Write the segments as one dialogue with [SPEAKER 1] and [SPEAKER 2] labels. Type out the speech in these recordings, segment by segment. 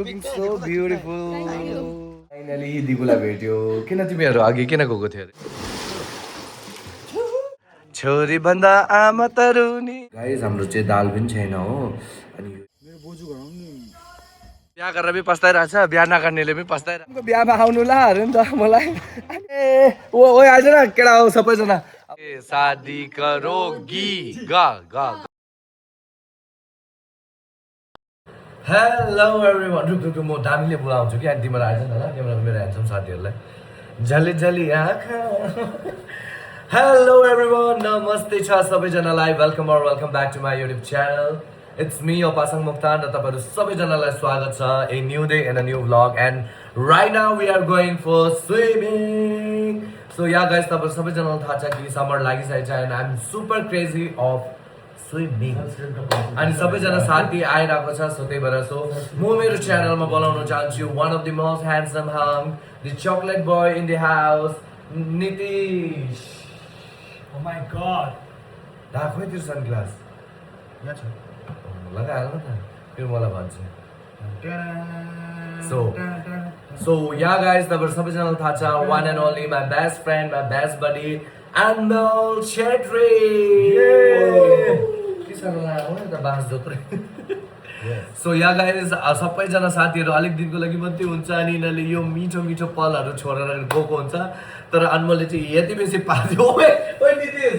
[SPEAKER 1] Looking so beautiful. Finally दिगुला भेट्यो किन तिमीहरू अघि किन गएको थियो अरे छोरी भन्दा आमा तरुनी गाइस हाम्रो चाहिँ दाल पनि छैन हो अनि मेरो बोजू घर आउनु बिहा गरेर पनि पस्ताइरहेछ बिहा नगर्नेले पनि पस्ताइरहेको बिहामा आउनु ला अरे नि त मलाई ए ओ आइज न केटा हो सबैजना ए शादी करोगी गा गा हेलो एभ्रीवन रुक म दामीले बोलाउँछु कि अनि तिमीहरू आइज न ल तिमीहरू मेरो ह्यान्डसम साथीहरूलाई झली झली आँखा हेलो एभ्रीवन नमस्ते छ सबैजनालाई welcome back to my YouTube channel it's me Pasang Moktan र तपाईँहरू सबैजनालाई स्वागत छ a new day and a new vlog and right now we are going for swimming so yeah guys तपाईँहरू सबैजनालाई थाहा छ कि समर लागिसकेको छ and I am super crazy of swimming अनि सबैजना साथी आइरहेको छ सो त्यही भएर सो म मेरो च्यानलमा बोलाउन चाहन्छु one of the most handsome hunk the chocolate boy in the house Nitish
[SPEAKER 2] Oh my god!
[SPEAKER 1] ढाक खोइ त्यो सनग्लास
[SPEAKER 2] यहाँ छ
[SPEAKER 1] लगाइहाल्नु न फेरि मलाई भन्छ So yeah guys, तपाईँहरू सबैजनालाई थाहा छ one and only my best friend, my best buddy, Anmol Chetri. के साह्रो लाग्यो नि त बाँस जोत्रै सो या गाइस सबैजना साथीहरू अलिक दिनको लागि मात्रै हुन्छ अनि यिनीहरूले यो मिठो मिठो पलहरू छोडेर गएको हुन्छ तर अनमोलले चाहिँ यति बेसी पार्यो ओए नितिश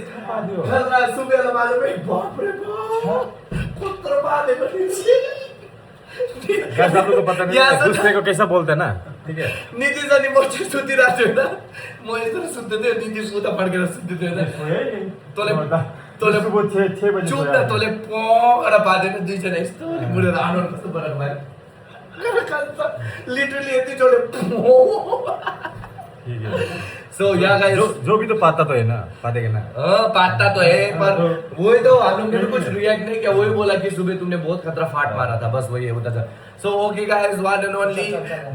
[SPEAKER 1] खतरा सुबेला माले बाप रे बाप कत्रो पालेको
[SPEAKER 2] गाइस आपको पता नहीं है दूसरे को कैसा बोलते हैं ना ठीक है
[SPEAKER 1] नितिश अनि म चाहिँ सुतिरहेको छु हैन म यसरी सुत्दै थिएँ नितिश उता फर्केर सुत्दै थियो हैन तँले
[SPEAKER 2] सुबह 6 बजे
[SPEAKER 1] चुप न तँले पगडा पादेन दुईजना यस्तो मुडेर अनुहार कस्तो बनाएको भयो लिटरली यति जोडे सो या गाइस
[SPEAKER 2] जो भी तो पाता तो है ना पाते ना
[SPEAKER 1] पाता तो है पर वही तो हम लोग ने कुछ रिएक्ट नहीं किया वही बोला कि सुबह तुमने बहुत खतरा फाट मारा था बस वही होता था so okay guys one and only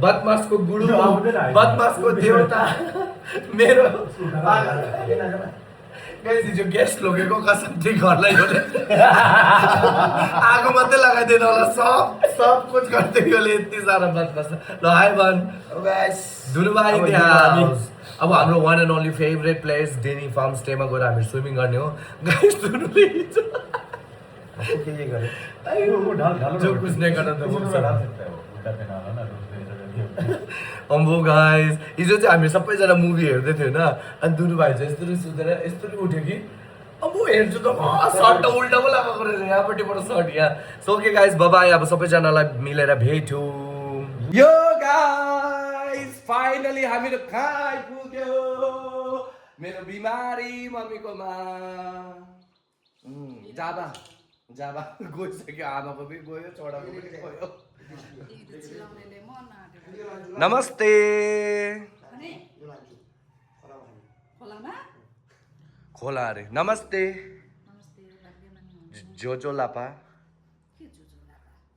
[SPEAKER 1] बदमाश को गुरु बदमाश को देवता मेरो गाइस जो गेस्ट लोगेको कसम चाहिँ घरलाई होले आगो मात्रै लगाइदिनु होला सब कुछ गर्दै गयो यति सारा बदमाश ल हाई भन गाइस दुनुभाइ त्यहाँ अब हाम्रो one and only favourite place Danny farm स्टेमा गएर हामी स्विमिङ गर्ने हो गाइस दुनुले
[SPEAKER 2] के गरे
[SPEAKER 1] जो कुछ नहीं करना था अम्बो गाइस हिजो चाहिँ हामी सबैजना मुभी हेर्दै थियो होइन अनि दुनुभाइ चाहिँ यस्तो सुतेर यस्तो उठ्यो कि अब हेर्छु त सर्ट त उल्टा पो लगाएको रहेछ यहाँपट्टिबाट सर्ट यहाँ सो के गाइस बाबाई अब सबैजनालाई मिलेर भेट्यौँ यो गाइस फाइनली हामीहरू खाइ पुग्यो मेरो बिमारी मम्मीकोमा जाबा गइसक्यो आमाको पनि गयो छोराको पनि गयो नमस्ते खोला अरे नमस्ते जोजो लापा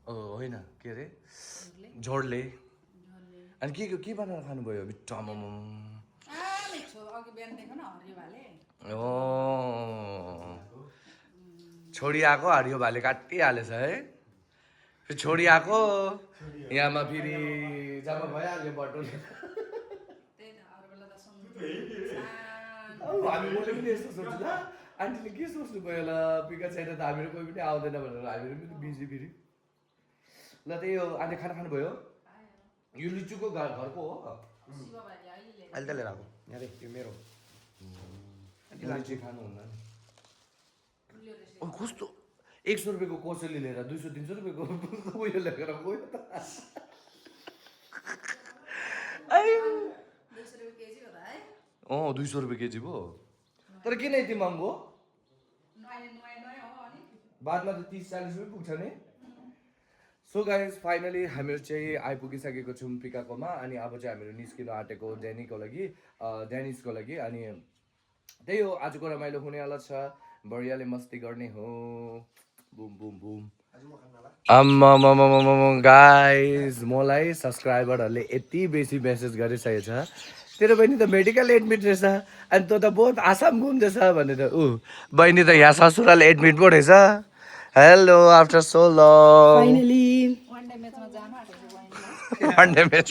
[SPEAKER 1] ओ होइन के अरे झोडले अनि के बनाएर खानुभयो मिठो छोडी आएको हरियो भाले काटिहालेछ है छोडी आएको यहाँमा फेरि जम्मा भइहाल्यो बटुले हामी बोले पनि यस्तो सोच्छु ल आन्टीले के सोच्नु भयो होला पिका छैन त हामीहरू कोही पनि आउँदैन भनेर हामीहरू पनि बिजी फेरि ल त्यही हो आन्टी खाना खानुभयो यो लिचुको घरको हो अहिले त लिएर आएको यहाँ यो मेरो लिची खानुहुन्न कस्तो 100 रुपियाँको कोसेली लिएर 200-300 रुपियाँको उयो लिएर गयो त 200 रुपियाँ केजी भयो तर किन यति महँगो बादमा त 30-40 रुपियाँ पुग्छ नि सो गाइस फाइनली हामीहरू चाहिँ आइपुगिसकेको छौँ पिकाकोमा अनि अब चाहिँ हामीहरू निस्किनु आँटेको डेनिसको लागि अनि त्यही हो आजको रमाइलो हुनेवाला छ बढियाले मस्ती गर्ने हो बुम बुम बुम आम्मामामामामा गाइस मलाई सब्सक्राइबरहरूले यति बेसी मेसेज गरिसकेको छ तेरो बहिनी त मेडिकल एडमिट रहेछ अनि तँ त बहुत आसाम घुम्दैछ भनेर बहिनी त यहाँ ससुराल एडमिट पो रहेछ hello after so long one day match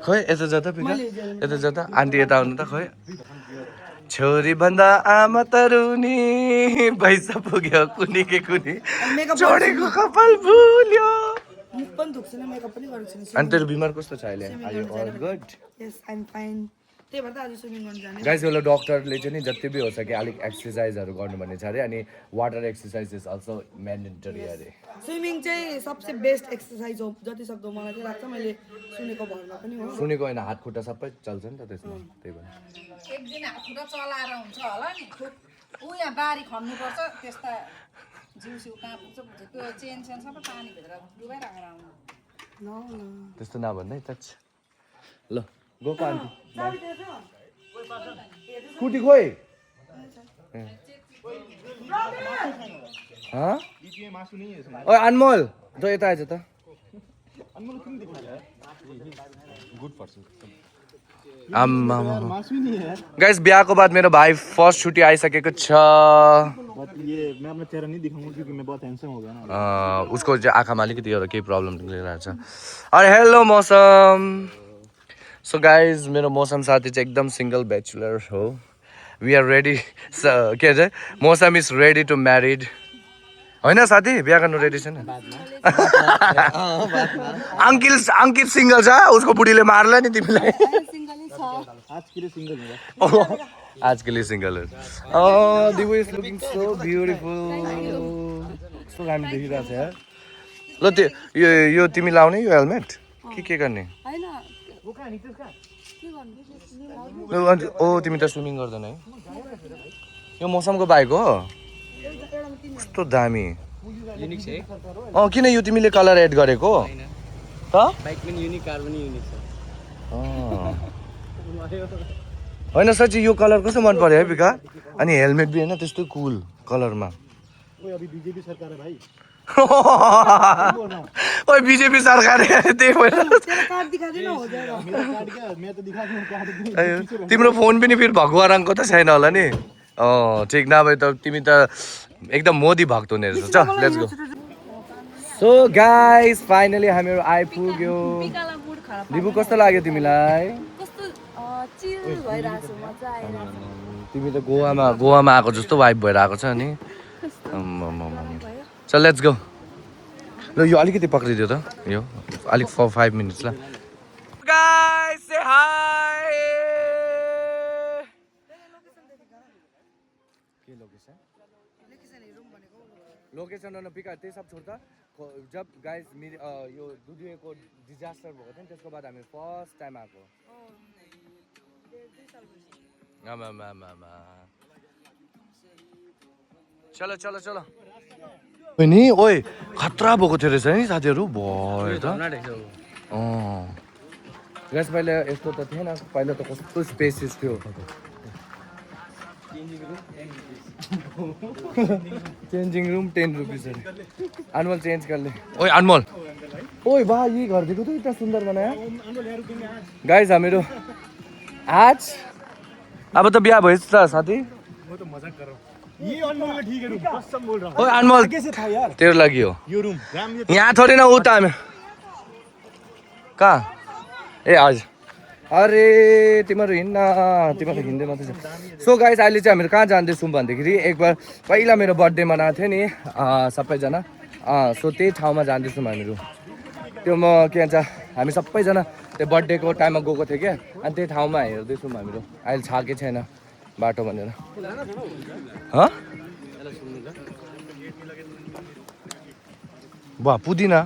[SPEAKER 1] खोइ यता जाँदा पिका यता जाँदा आन्टी यता आउनु त खोइ छोरी भन्दा आमा तरुनी पैसा पुग्यो कुनी के कुनी छोडेको कपाल भुल्यो अनि तेरो बिमार कस्तो छ अहिले गुड गाइस एउटा डक्टरले चाहिँ नि जति पनि होस् कि अलिक एक्सर्साइजहरू गर्नु भन्ने छ अरे अनि water exercise is also mandatory अरे
[SPEAKER 3] स्विमिङ चाहिँ सबसे बेस्ट एक्सर्साइज हो जति सक्दो मलाई चाहिँ लाग्छ मैले सुनेको भरमा पनि हो
[SPEAKER 1] सुनेको होइन हात खुट्टा सबै चल्छ नि त त्यसमा त्यही भएर
[SPEAKER 4] एक दिन हात खुट्टा चलाएर हुन्छ होला नि ऊ यहाँ बारी खन्नुपर्छ त्यस्ता जिउ सिउ कहाँ पुग्छ त्यो चेन सेन सबै पानीभित्र डुबाइ राखेर आउनु
[SPEAKER 1] त्यस्तो नभन्दै त ल गएको आन्टी स्कुटी खोइ ओए अनमोल त यता आएछ त गाइस बिहाको बाद मेरो भाइ फर्स्ट छुट्टी आइसकेको छ उसको चाहिँ आँखामा अलिकति एउटा केही प्रब्लम निस्किरहेको छ अरे हेलो मौसम सो गाइज मेरो मौसम साथी चाहिँ एकदम सिङ्गल ब्याचुलर हो वी आर रेडी के अरे मौसम इज रेडी टु म्यारिड होइन साथी बिहा गर्नु रेडी छैन अङ्कित सिङ्गल छ उसको बुढीले मार्ला नि तिमीलाई आज के लिए single Divu is looking so beautiful कस्तो दामी देखिरहेको छ यार ल त्यो यो तिमी लाउने यो हेलमेट के गर्ने ओ तिमी त स्विमिङ गर्दैन है यो मौसमको बाइक हो कस्तो दामी किन यो तिमीले कलर एड गरेको त होइन साँच्ची यो कलर कस्तो मन पर्यो है बिका अनि हेलमेट भी होइन त्यस्तो कुल कलरमा ओए बीजेपी सरकार त्यही भएर तिम्रो फोन पनि फेरि भगवा रङको त छैन होला नि ठिक नभए त तिमी त एकदम मोदी भक्त हुने रहेछ चल let's go so guys finally हामीहरू आइपुग्यो दिबु कस्तो लाग्यो तिमीलाई तिमी त गोवामा आएको जस्तो वाइब भएर आएको छ नि चल लेट्स गो ल यो अलिकति पक्रिदियो त यो अलिक 5 मिनट्स ल गाइस से हाय के लोकेसन न पिका त्यही सब छोड्दा जब गाइस यो दुधुएको डिजास्टर भएको थियो नि त्यसको बाद हामी फर्स्ट टाइम आएको चलो चलो चलो नि ओए खतरा भएको थियो रहेछ नि साथीहरू भयो त ग्यास पहिला यस्तो त थिएन पहिला त कस्तो स्पेसिस थियो चेन्जिङ रूम 10 रुपीज अरे अनमोल चेंज कर ले ओए अनमोल ओए वाह ये घर देखो तो इतना सुंदर बनाया गाइस हामीहरू आज अब त बिहा भएछ त साथी
[SPEAKER 2] मैं तो मजाक कर रहा हूँ ये अनमोल का ठीक है रूम कसम बोल रहा हूँ
[SPEAKER 1] ओए अनमोल
[SPEAKER 2] कैसे था यार
[SPEAKER 1] तेरो लागि हो
[SPEAKER 2] यो रूम
[SPEAKER 1] यहाँ थोड़ी ना उता हामी कहाँ ए आज अरे तिमीहरू हिँड्न तिमीहरू हिँड्दै मात्रै छ सो गाइस अहिले चाहिँ हामीहरू कहाँ जाँदैछौँ भन्दाखेरि एकबार पहिला मेरो बर्थडे मनाएको थियो नि सबैजना सो त्यही ठाउँमा जाँदैछौँ हामीहरू त्यो म के भन्छ हामी सबैजना त्यो बर्थडेको टाइममा गएको थियो क्या अनि त्यही ठाउँमा हेर्दैछौँ हामीहरू अहिले छाके छैन बाटो भनेर वाह पुदिना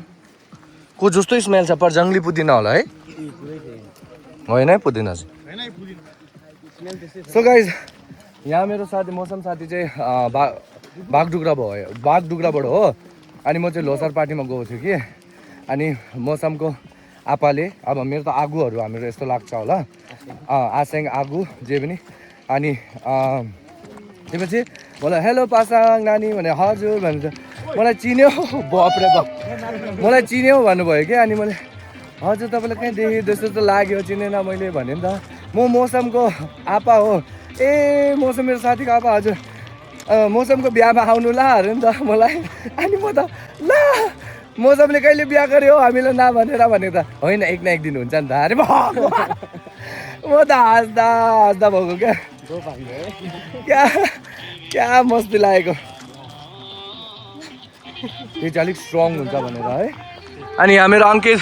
[SPEAKER 1] को जस्तो स्मेल छ पर जङ्गली पुदिना होला है होइन है पुदिना चाहिँ सो गाइज यहाँ मेरो साथी मौसम साथी चाहिँ बागडुग्राबाट हो अनि म चाहिँ लोसार पार्टीमा गएको थिएँ कि अनि मौसमको आपाले अब मेरो त आगुहरू हामीहरू यस्तो लाग्छ होला आसेङ आगु जे पनि अनि त्यसपछि मलाई हेलो पासाङ नानी भने हजुर भन्छ मलाई चिन्यो बाप्रे बाप मलाई चिन्यो भन्नुभयो कि अनि मैले हजुर तपाईँलाई कहीँ देखेँ जस्तो त लाग्यो चिनेन मैले भने नि त म मौसमको आपा हो ए मौसम मेरो साथीको आपा हजुर मौसमको बिहामा आउनु ला अरे नि त मलाई अनि म त ल मौसमले कहिले बिहा गर्यो हामीलाई नभनेर भनेको त होइन एक न एक दिन हुन्छ नि त अरे म त हाँस्दा भएको क्या क्या मस्ती लागेको त्यो चाहिँ अलिक स्ट्रङ हुन्छ भनेर है अनि यहाँ मेरो अङ्कित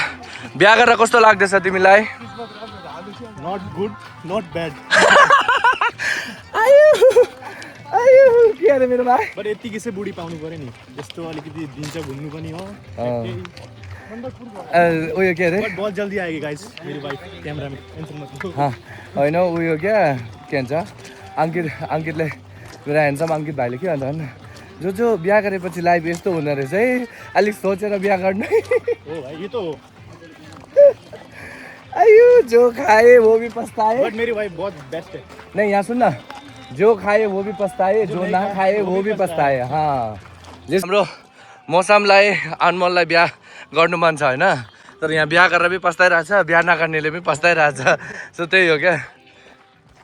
[SPEAKER 1] बिहा गरेर कस्तो लाग्दैछ तिमीलाई
[SPEAKER 2] Not good, not bad.
[SPEAKER 1] आयो के अरे मेरो भाइ
[SPEAKER 2] But यतिकै चाहिँ बुढी पाउनु पर्यो नि यस्तो अलिकति दिन्छ घुम्नु पनि हो
[SPEAKER 1] उयो के अरे
[SPEAKER 2] बट बहुत जल्दी आएगी गाइस मेरो भाइ क्यामेरामा टेन्सन मत लो
[SPEAKER 1] होइन उयो क्या के भन्छ अङ्कितले मेरो ह्यान्डसम अङ्कित भाइले के भन्छ भने जो बिहा गरेपछि लाइफ यस्तो हुँदो रहेछ है अलिक सोचेर बिहा गर्नु
[SPEAKER 2] हो भाइ यो त हो
[SPEAKER 1] आयो जो खाए वो भी पछताए
[SPEAKER 2] बट मेरी वाइफ बहुत बेस्ट है
[SPEAKER 1] नहीं यहाँ सुन न जो खाए वो भी पछताए जो ना खाए वो भी पछताए हाम्रो मौसमलाई अनमोललाई बिहा गर्नु मन छ होइन तर यहाँ बिहा गरेर पनि पछताइरहेछ बिहा नगर्नेले पनि पछताइरहेछ सो त्यही हो क्या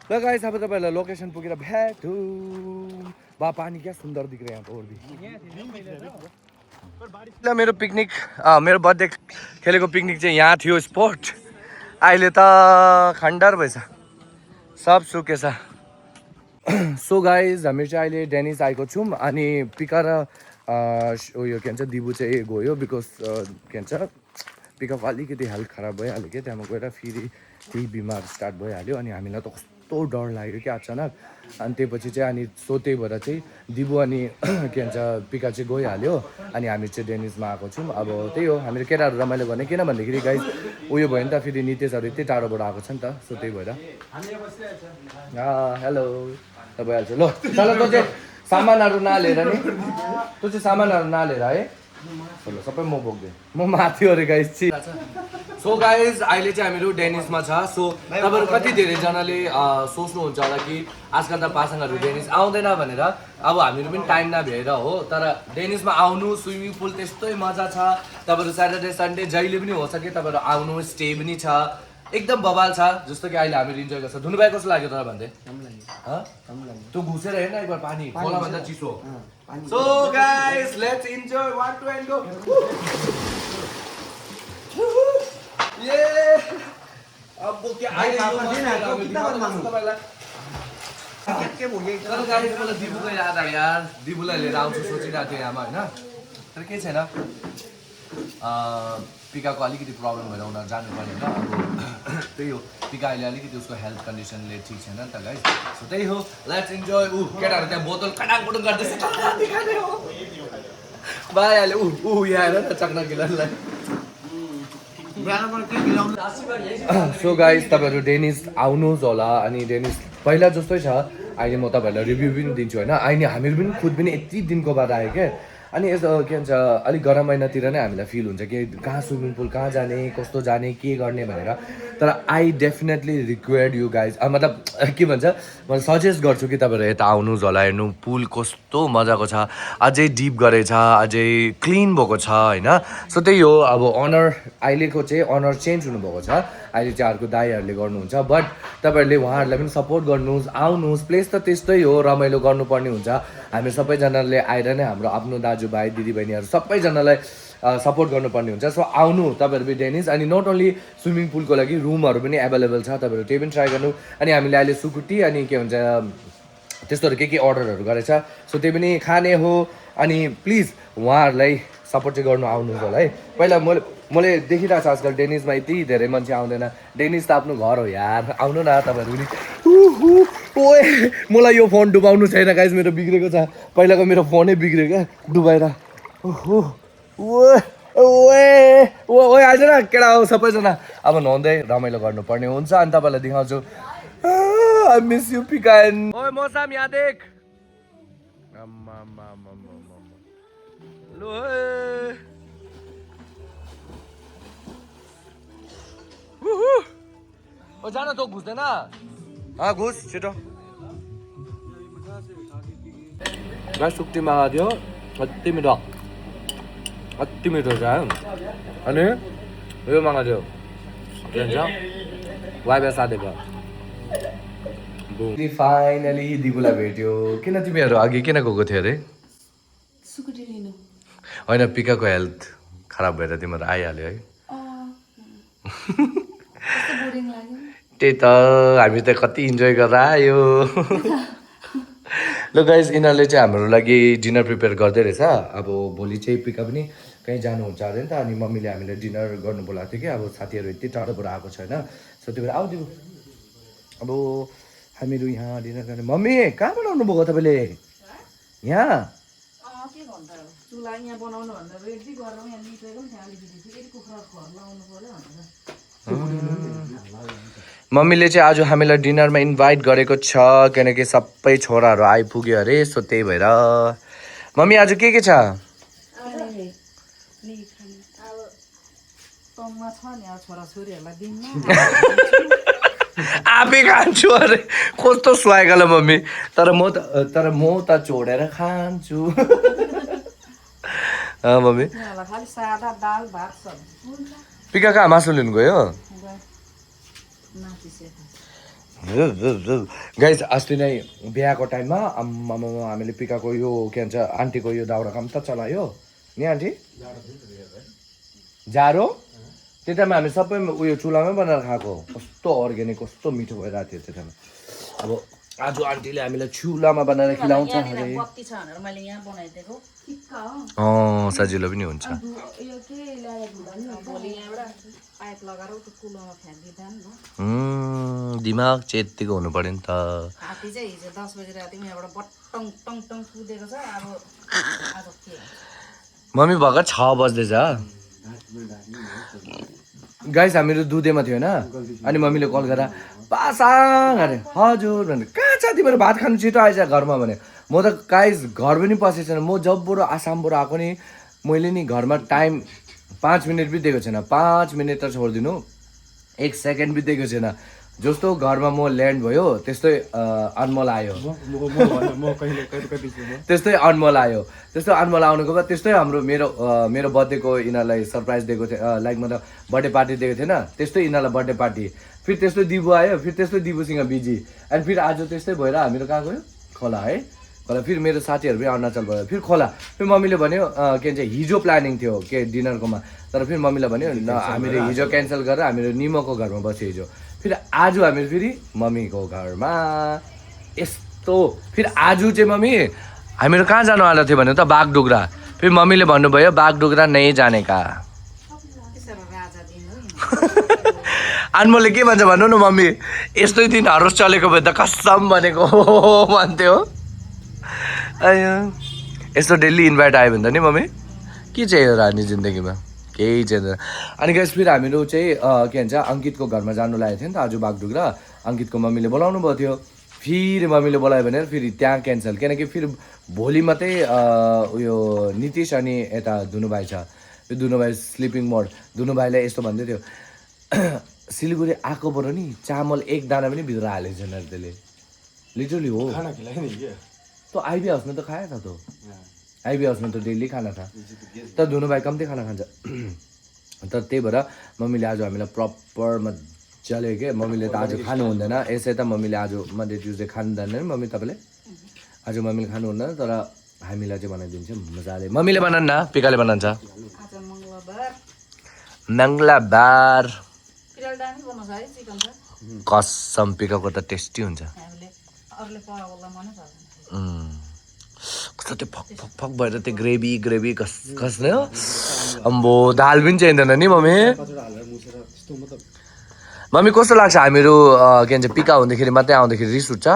[SPEAKER 1] ल गाइस अब तपाईँहरूलाई लोकेसन पुगेर भेटौँ बा पानी क्या सुन्दर दिख रहा है यहाँ मेरो पिकनिक मेरो बर्थडे खेलेको पिकनिक चाहिँ यहाँ थियो स्पोट अहिले त खण्डर भएछ सब सुकेछ सो गाइज हामी चाहिँ अहिले डेनिस आएको छौँ अनि पिका र उयो के भन्छ दिबु चाहिँ गयो बिकज के भन्छ पिकाको अलिकति हेल्थ खराब भइहाल्यो क्या त्यहाँमा गएर फेरि त्यही बिमार स्टार्ट भइहाल्यो अनि हामीलाई त कस्तो डर लाग्यो क्या अचानक अनि त्यसपछि चाहिँ अनि सो त्यही भएर चाहिँ दिबु अनि के भन्छ पिका चाहिँ गइहाल्यो अनि हामी चाहिँ डेनिसमा आएको छौँ अब त्यही हो हामीले केटाहरू रमाइलो गर्ने किन भन्दाखेरि गाइज उयो भयो नि त फेरि नितेशहरू यति टाढोबाट आएको छ नि त सो त्यही भएर हेलो त भइहाल्छ ल चल तँ चाहिँ सामानहरू नलिएर नि तँ चाहिँ सामानहरू नलिएर है ल सबै म बोक्दै म माथि अरे गाइज चाहिँ सो गाइज अहिले चाहिँ हामीहरू डेनिसमा छ सो तपाईँहरू कति धेरैजनाले सोच्नुहुन्छ होला कि आजकल त पासाङहरू डेनिस आउँदैन भनेर अब हामीहरू पनि टाइम नभ्याएर हो तर डेनिसमा आउनु स्विमिङ पुल त्यस्तै मजा छ तपाईँहरू स्याटरडे सन्डे जहिले पनि हो सके तपाईँहरू आउनु स्टे पनि छ एकदम बवाल छ जस्तो कि अहिले हामीहरू इन्जोय गर्छ धुनु भाइ कस्तो लाग्यो तर भन्दै तँ घुसेर हेर्न एकबार पानी खोलाभन्दा चिसो so guys let's enjoy 1 2 and go ये अब क्या अहिले यो कितना बार मान्नु तपाईलाई के भयो तर गाइस मलाई दिबुको याद आयो यार दिबुलाई लिएर आउँछु सोचिरहेको थिएँ आमा हैन तर के छैन पिकाको अलिकति प्रब्लम भएर उनीहरू जानुपर्ने होइन अब त्यही हो पिका अहिले अलिकति उसको हेल्थ कन्डिसनले ठिक छैन नि त गाइस सो त्यही हो लेट्स इन्जोय केटाहरू त्यहाँ बोतल कटाङकुटुङ गर्दैछ भाइहाल्यो यहाँ हेर न चक्न किलरलाई सो गाइस तपाईँहरू डेनिस आउनुहोस् होला अनि डेनिस पहिला जस्तै छ अहिले म तपाईँहरूलाई रिभ्यू पनि दिन्छु होइन अहिले हामीहरू पनि खुद पनि यति दिनको बाद आयो क्या अनि यस्तो के भन्छ अलिक गरम महिनातिर नै हामीलाई फिल हुन्छ कि कहाँ स्विमिङ पुल कहाँ जाने कस्तो जाने के गर्ने भनेर तर I definitely require you guys मतलब के भन्छ म सजेस्ट गर्छु कि तपाईँहरू यता आउनुहोस् होला हेर्नु पुल कस्तो मजाको छ अझै डिप गरेछ अझै क्लिन भएको छ होइन सो त्यही हो अब अनर अहिलेको चाहिँ अनर चेन्ज हुनुभएको छ अहिले चाहिँ अर्को दाईहरूले गर्नुहुन्छ बट तपाईँहरूले उहाँहरूलाई पनि सपोर्ट गर्नुहोस् आउनुहोस् प्लेस त त्यस्तै हो रमाइलो गर्नुपर्ने हुन्छ हामी सबैजनाले आएर नै हाम्रो आफ्नो दाजुभाइ दिदीबहिनीहरू सबैजनालाई सपोर्ट गर्नुपर्ने हुन्छ सो आउनु तपाईँहरू पनि डेनिस अनि नट ओन्ली स्विमिङ पुलको लागि रुमहरू पनि एभाइलेबल छ तपाईँहरू त्यही पनि ट्राई गर्नु अनि हामीले अहिले सुकुटी अनि के भन्छ त्यस्तोहरू के अर्डरहरू गरेछ सो त्यही पनि खाने हो अनि प्लिज उहाँहरूलाई सपोर्ट चाहिँ गर्नु आउनुहोस् होला है पहिला मैले देखिरहेको छु आजकल डेनिसमा यति धेरै मान्छे आउँदैन डेनिस त आफ्नो घर हो यार आउनु न तपाईँहरू पनि ओए मलाई यो फोन डुबाउनु छैन गाइस मेरो बिग्रेको छ पहिलाको मेरो फोनै बिग्रियो क्या डुबाएर ओहो ओए आइज न केटा हो सबैजना अब नुहाउँदै रमाइलो गर्नुपर्ने हुन्छ अनि तपाईँलाई देखाउँछु आई मिस यु पिकान ओए मौसम यहाँ देख लो ओ जान तँ घुस्दैन घुस छिटो गाइस सुक्टी मगाएको थियो कति मिठो छ अनि यो मगाएको थियो के भन्छ वाइबा साथीको फाइनली दिगुलाई भेट्यो किन तिमीहरू अघि किन गएको थियो अरे
[SPEAKER 3] स्कुटी लिनु
[SPEAKER 1] होइन पिकाको हेल्थ खराब भएर तिमीहरू आइहाल्यो है
[SPEAKER 3] बोरिङ लाग्यो
[SPEAKER 1] त्यही त हामी त कति इन्जोय गरेर आयो ल गाइस यिनीहरूले चाहिँ हाम्रो लागि डिनर प्रिपेयर गर्दै रहेछ अब भोलि चाहिँ पिका पनि कहीँ जानुहुन्छ अरे नि त अनि मम्मीले हामीलाई डिनर गर्नु बोलाएको थियो कि अब साथीहरू यति टाढोबाट आएको छैन सो त्यही भएर आउँदिनु अब हामीहरू यहाँ डिनर गर्ने मम्मी कहाँबाट आउनुभएको तपाईँले यहाँ
[SPEAKER 4] के भन्नु त चुला यहाँ बनाउनु भनेर रेडी गरेर यहाँ निस्केको पनि थियो अलिकति फेरि कुखुरा घर लाउनु पर्यो भनेर
[SPEAKER 1] मम्मीले चाहिँ आज हामीलाई डिनरमा इन्भाइट गरेको छ किनकि सबै छोराहरू आइपुग्यो अरे सो त्यही भएर मम्मी आज के छ
[SPEAKER 4] तङमा छ नि अब छोराछोरीहरूलाई दिनमा
[SPEAKER 1] आफै खान्छु अरे कस्तो सुहाएकोला मम्मी तर म त छोडेर खान्छु मम्मी
[SPEAKER 4] उनीहरूलाई खालि सादा दाल भात सब्जी
[SPEAKER 1] पिका कहाँ मासु लिनु गयो गाइस अस्ति नै बिहाको टाइममा आम्मामा हामीले पिकाको यो के भन्छ आन्टीको यो दाउरा काम त चलायो नि आन्टी जाडो त्यो टाइममा हामी सबै उयो चुलामै बनाएर खाएको कस्तो अर्ग्यानिक कस्तो मिठो भइरहेको थियो त्यो टाइममा अब आज आन्टीले हामीलाई चुलामा बनाएर खिलाउँछ अरे
[SPEAKER 4] बत्ती छ भनेर मैले यहाँ बनाइदिएको
[SPEAKER 1] सजिलो पनि हुन्छ
[SPEAKER 4] भोलि यहाँबाट पाइप लगाएर त्यो कुलोमा फ्याँकिदिँदा नि ल
[SPEAKER 1] दिमाग चाहिँ यत्तिको हुनु पर्यो नि त
[SPEAKER 4] हात्ती चाहिँ हिजो 10 बजी राति यहाँबाट बट्टङ टङ टङ कुदेको छ अब आज के
[SPEAKER 1] मम्मी भर्खर 6 बज्दैछ गाइस हामीहरू दुधेमा थियो होइन अनि मम्मीले कल गरेर पासाङ अरे हजुर भने कहाँ छ तिमीहरू भात खानु छिटो आइज घरमा भने म त गाइस घर पनि पसेको छैन म जबबाट आसामबाट आएको नि मैले नि घरमा टाइम 5 मिनट पनि दिएको छैन 5 मिनट त छोडिदिनु 1 सेकेन्ड पनि दिएको छैन जस्तो घरमा म ल्यान्ड भयो त्यस्तै अनमोल आयो त्यस्तै अनमोल आयो त्यस्तै अनमोल आउनुको बाद त्यस्तै हाम्रो मेरो बर्थडेको यिनीहरूलाई सरप्राइज दिएको थियो लाइक मतलब बर्थडे पार्टी दिएको थिएन त्यस्तै यिनीहरूलाई बर्थडे पार्टी फेरि त्यस्तै दिबु आयो फेरि त्यस्तै दिबुसँग बिजी अनि फेरि आज त्यस्तै भएर हामीहरू कहाँ गयो खोला है खोला फेरि मेरो साथीहरू पनि अरुणाचल भयो फेरि खोला फेरि मम्मीले भन्यो के भन्छ हिजो प्लानिङ थियो के डिनरकोमा तर फेरि मम्मीले भन्यो न हामीले हिजो क्यान्सल गरेर हामीहरू निमको घरमा बस्यो हिजो फेरि आज हामीहरू फेरि मम्मीको घरमा यस्तो फेरि आज चाहिँ मम्मी हामीहरू कहाँ जानुवाला थियो भने त बागडोग्रा फेरि मम्मीले भन्नुभयो बागडोग्रा नै जाने का अनमोलले के भन्छ भन्नु न मम्मी यस्तै दिनहरू चलेको भए त कसम भनेको भन्थ्यो अयो यस्तो डेली इन्भाइट आयो भने त नि मम्मी के चाहियो रानी जिन्दगीमा केही छैन अनि गाइस फेरि हामीहरू चाहिँ के भन्छ अङ्कितको घरमा जानु लागेको थियो नि त आज बागडोग्रा अङ्कितको मम्मीले बोलाउनु भएको थियो फेरि मम्मीले बोलायो भनेर फेरि त्यहाँ क्यान्सल किनकि फेरि भोलि मात्रै उयो नितिश अनि यता दुनु भाइ छ यो दुनु भाइ स्लिपिङ मोड दुनु भाइलाई यस्तो भन्दै थियो सिलगढी आएकोबाट नि चामल एक दाना पनि भित्र हालेको छैन त्यसले लिटरली हो त आइबी हाउसमा त खायो त आइबी हाउसमा त डेली खाना था तर दुनु भाइ कम्ती खाना खान्छ तर त्यही भएर मम्मीले आज हामीलाई प्रपर मजाले के मम्मीले त आज खानु हुँदैन यसै त मम्मीले आज मन्डे ट्युजडे खानुहुँदैन नि मम्मी तपाईँले आज मम्मीले खानु हुँदैन तर हामीलाई चाहिँ बनाइदिन्छ मजाले मम्मीले बनाउनु न पिकाले बनाउँछ
[SPEAKER 4] आज
[SPEAKER 1] मङ्गलबार
[SPEAKER 4] पिराल दामी बनाउँछ है चिकन त
[SPEAKER 1] कसम पिकाको त टेस्टी हुन्छ
[SPEAKER 4] हामीले अरूले पकाउँदा मनै पर्दैन
[SPEAKER 1] कस्तो त्यो फक फक फक भएर त्यो ग्रेभी खस्ने हो अम्बो दाल पनि चाहिँदैन नि मम्मी मम्मी कस्तो लाग्छ हामीहरू के भन्छ पिका हुँदाखेरि मात्रै आउँदाखेरि रिस उठ्छ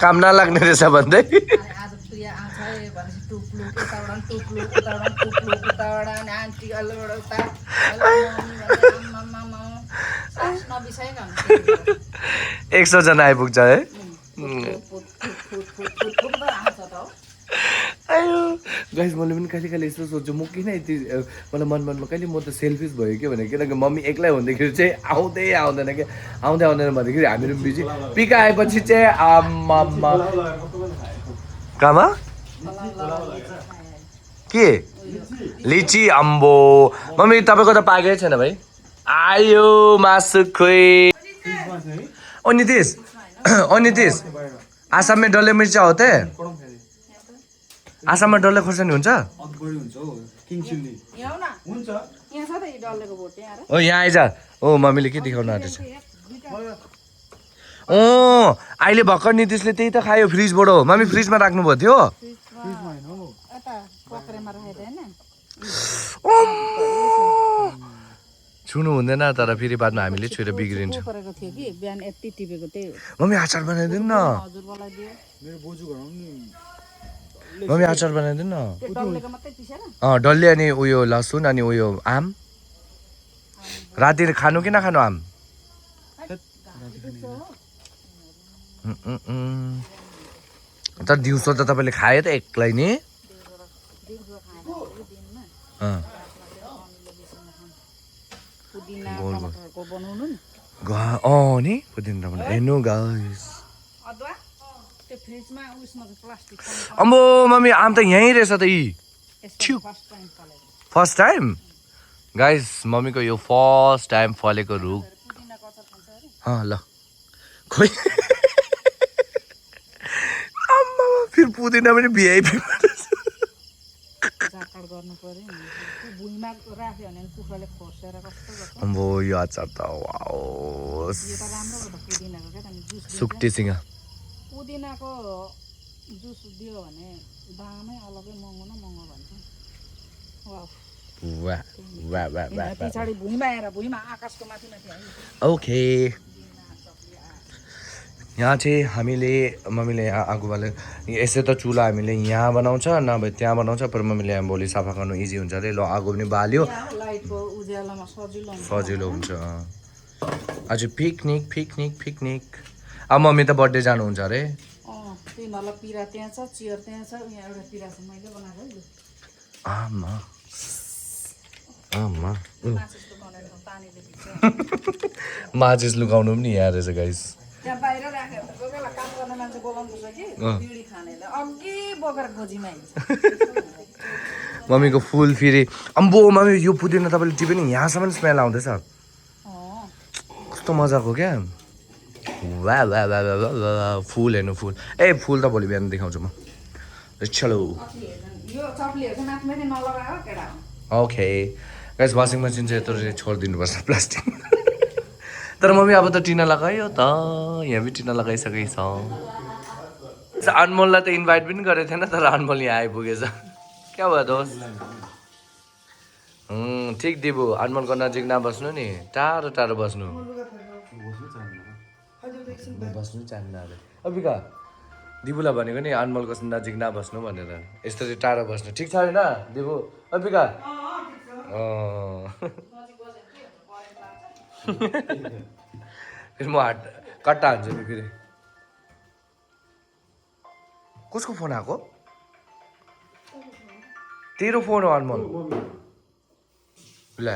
[SPEAKER 1] काम नलाग्ने रहेछ भन्दै
[SPEAKER 4] आज प्रिया आउँछ है भनेपछि टुप्लु उताबाट अनि आन्टी अल्लोबाट उता नबिसाइक
[SPEAKER 1] 100 जना आइपुग्छ है आयो गाइस मैले पनि कहिले कहिले यस्तो सोध्छु म किन यति मलाई मनमा कहिले म त सेल्फिस भयो कि भने किनकि मम्मी एक्लै हुँदाखेरि चाहिँ आउँदै आउँदैन कि आउँदै आउँदैन भन्दाखेरि हामीहरू बिजी पिका आएपछि चाहिँ आम्मा कहाँमा के लिची अम्बो मम्मी तपाईँको त पाएकै छैन भाइ आयो मासु खोइ ओ नितिश ओ नितिश आसाम में डल्ले मिर्चा होते आसाम में डल्ले खोर्सानी हुन्छ
[SPEAKER 4] यहाँ छ त यो डल्लेको भोटे आएर
[SPEAKER 1] ओ यहाँ आइज ओ मम्मीले के देखाउनु आँटेछ ओ अहिले भर्खर नितिशले त्यही त खायो फ्रिजबाट मम्मी फ्रिजमा राख्नुभएको थियो
[SPEAKER 4] यता पक्रेमा राखेको होइन
[SPEAKER 1] छुनु हुँदैन तर फेरि बादमा हामीले छुएर बिग्रिन्छ
[SPEAKER 4] परेको थियो कि बिहान यति टिपेको त्यही
[SPEAKER 1] मम्मी अचार बनाइदिनु न
[SPEAKER 4] हजुरबालाई दियो
[SPEAKER 2] मेरो बोजू घर
[SPEAKER 1] मम्मी अचार बनाइदिनु न
[SPEAKER 4] त्यो डल्लेको मात्रै पिसेर
[SPEAKER 1] डल्ले अनि उयो लसुन अनि उयो आम राति खानु कि नखानु आम तर दिउँसो त तपाईँले खायो त एक्लै नि
[SPEAKER 4] पुदिना टमाटरको बनाउनु नि
[SPEAKER 1] नि पुदिना टमाटर हेर्नु गाइस
[SPEAKER 4] अदुवा त्यो फ्रिजमा उयसमा चाहिँ प्लास्टिक
[SPEAKER 1] अम्बो मम्मी आम त यहीँ रहेछ त यी
[SPEAKER 4] फर्स्ट टाइम फलेको
[SPEAKER 1] फर्स्ट टाइम गाइस मम्मीको यो फर्स्ट टाइम फलेको रुख
[SPEAKER 4] पुदिनाको अचार खान्छ अरे
[SPEAKER 1] ल खोइ आम्मा फेरि पुदिना पनि भिआइपी
[SPEAKER 4] झाकड गर्नु पर्यो नि त्यो भुइँमा राख्यो भने कुखुराले खोसेर कस्तो गर्छ
[SPEAKER 1] अम्बो यो अचार त वाओ
[SPEAKER 4] यो त राम्रो हो त पुदिनाको क्या त जुस
[SPEAKER 1] सुक्टीसँग
[SPEAKER 4] पुदिनाको जुस दियो भने दामै अलग्गै महँगो न महँगो भन्छ
[SPEAKER 1] वाह वाह वाह वाह
[SPEAKER 4] पछाडि भुइँमा आएर भुइँमा आकाशको माथि माथि आयो
[SPEAKER 1] ओके यहाँ चाहिँ हामीले मम्मीले यहाँ आगो बाले यसै त चुला हामीले यहाँ बनाउँछ नभए त्यहाँ बनाउँछ पर मम्मीले यहाँ भोलि सफा गर्नु इजी हुन्छ अरे ल आगो पनि बाल्यो
[SPEAKER 4] लाइटको उज्यालोमा
[SPEAKER 1] सजिलो हुन्छ आज पिकनिक पिकनिक पिकनिक अब मम्मी त बर्थडे जानुहुन्छ अरे
[SPEAKER 4] तिनीहरूलाई पिरा त्यहाँ छ चियर त्यहाँ छ यहाँ एउटा पिरा छ मैले बनाएको है
[SPEAKER 1] आमा आमा माचिस लुकाउनु पनि यहाँ रहेछ गाइस
[SPEAKER 4] त्यहाँ बाहिर राखेर कोही बेला काम गर्ने मान्छे बोलाउनुपर्छ कि बिडी खानेलाई अघि बोकेर खोजीमा हिँड्छ
[SPEAKER 1] मम्मीको फुल फेरि अम्बो मम्मी यो पुदिना तपाईँले टिप्यो नि यहाँसम्म स्मेल आउँदैछ कस्तो मजाको क्या वा वा वा वा वा फुल हेर्नु फुल ए फुल त भोलि बिहान देखाउँछु म चलो
[SPEAKER 4] यो चप्लीहरू चाहिँ माथि माथि नलगायो केटा
[SPEAKER 1] ओके गाइस वासिङ मेसिन चाहिँ यत्रो छोडिदिनुपर्छ प्लास्टिक तर मम्मी अब त टिना लगायो त यहाँ पनि टिना लगाइसकेको छ अनमोललाई त इन्भाइट पनि गरेको थिएन तर अनमोल यहाँ आइपुगेछ क्या भयो दोस्त ठिक दिबु अनमोलको नजिक नबस्नु नि टाढो टाढो बस्नु बस्नु चाहन्न अरे अबिका दिबुलाई भनेको नि अनमोलको नजिक नबस्नु भनेर यस्तरी टाढो बस्नु ठिक छ होइन दिबु अबिका फेरि म कट्टा हान्छु नि फेरि कसको फोन आएको तेरो फोन हो अनमोल ल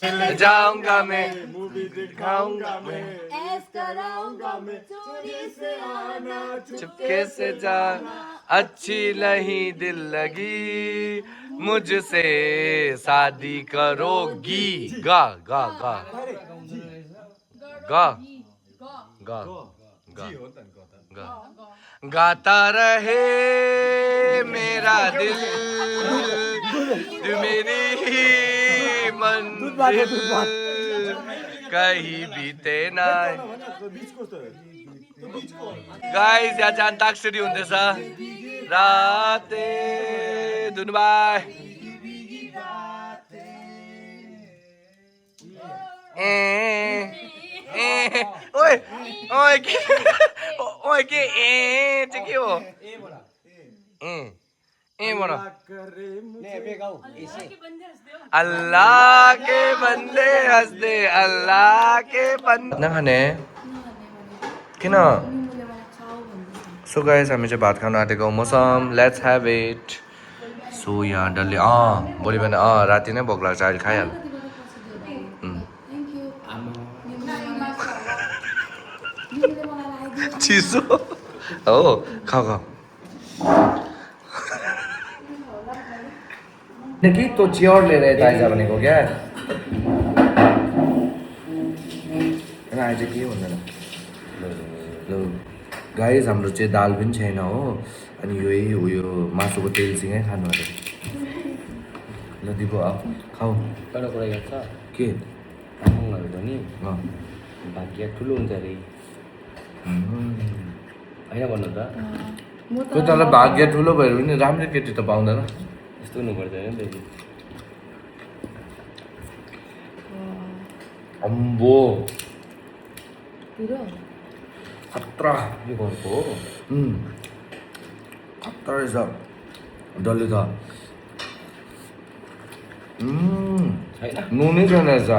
[SPEAKER 1] जाऊंगा मैं मूवी दिखाऊंगा मैं ऐसा कराऊंगा मैं चोरी से आना चुपके से जाना अच्छी नहीं दिल लगी मुझसे शादी करोगी गा गा गा गा गा गा गाता रहे मेरा दिल तू मेरी ही मंजिल कहीं बीते ना गाइस यहाँ चाहिँ अन्ताक्षरी हुँदैछ राते धुनबाई ओए ओए के ओए के चाहिँ के हो बोला अल्लाह के बंदे हंस दे अल्लाह के बंदे नखाने किन सो गाइस हामी चाहिँ भात खान आँटेको मौसम लेट्स ह्याभ इट सो यहाँ डल्ले भोलि बिहान राति नै भोक लाग्छ अहिले खाइहाल चिसो हो खाऊ खाऊ कि तँ चियर लिएर यता आइज भनेको क्या आइज के भन्दैन ल गाइस हाम्रो चाहिँ दाल पनि छैन हो अनि यही उयो मासुको तेलसँगै खानु अरे ल दिपो खाऊ
[SPEAKER 5] एउटा कुरा याद छ
[SPEAKER 1] के
[SPEAKER 5] तामाङहरू त नि
[SPEAKER 1] अँ
[SPEAKER 5] भाग्य ठुलो हुन्छ अरे होइन भन्नु त
[SPEAKER 1] कोही तल भाग्य ठुलो भएर पनि राम्रो केटी त पाउँदैन
[SPEAKER 5] यस्तो हुनुपर्छ होइन बेबी
[SPEAKER 1] अम्बो खतरा
[SPEAKER 5] यो घरको हो
[SPEAKER 1] खतरा रहेछ डल्ले त
[SPEAKER 5] छैन
[SPEAKER 1] नुनै छैन रहेछ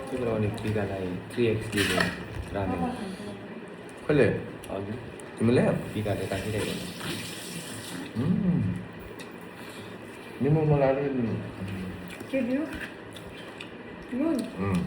[SPEAKER 5] त्यो बेला अनि टिकालाई 3x दिएको रामेन
[SPEAKER 1] कहिले
[SPEAKER 5] अघि
[SPEAKER 1] तिमीले
[SPEAKER 5] टिकाले राखिरहेको
[SPEAKER 1] निमो मलाई अलिकति
[SPEAKER 3] के दियो नुन
[SPEAKER 1] अँ